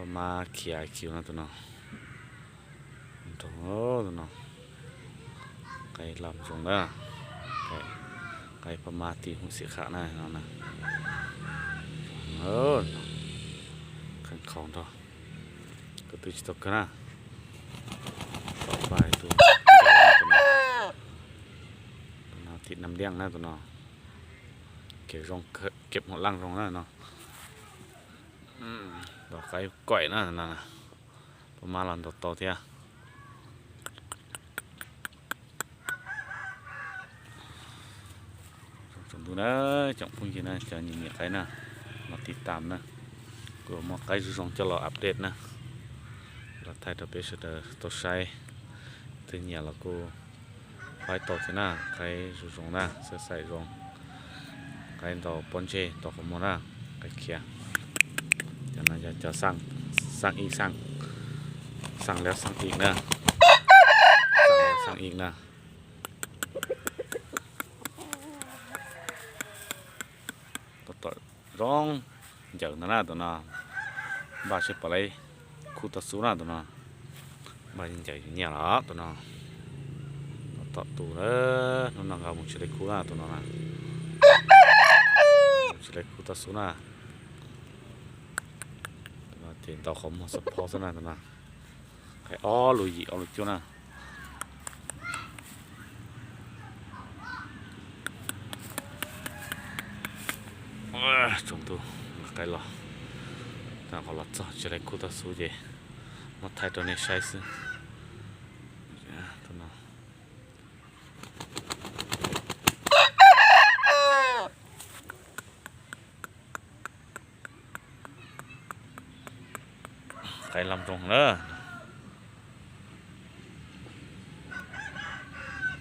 Paj mab khiav kiag no tus no. Nroo tus no. Qaib loj zoo na. Qaib paj mab tim hum xim kham na no na. Kheej khaus nrog. Koj twb tsis tau kawg na. Tom pais tus no, tus no tim Nam Liaj na tus no. Kev zoo, kev hmoov laj zoo na no. Los qaib kaim na no. Paj mab los ntau tau thiab. Tsaus ntuj na, tsoom phooj ywg na, cov nyiam nyiam qaib na, los tiv tam na. Kuv muaj qaib zoo zoo coj los update na, los thaij rau peb sawv daws tau saib. Twg nyiam los kuj faib tau thiab na, qaib zoo zoo na, xav xaim zoo. Qaib ntau pob ntseg ntau qhov muag na, qaib khiav. Cov no yog cov xaj ib xaj, xaj lab xaj ib na, xaj lab xaj ib na. Tab tom zoo ncaws ntag na tus no. Npaj seb puas laib khub toj xub na tus no. Npaj ncaws nyiaj los tus no. Tab tom tu lawm, hnub no nqa mus tsis laib khub na tus no na. Mus tsis laib khub toj xub na. Tus no ces ntau qhov muag xab phob xwb na tus no. Qaib ob lus yim ob lus cuaj na. Tsaus ntuj, qaib los, qhov los txog tsis laib khub toj xub ces muab thaij rau nej saib xwb. Qaib loj zoo na.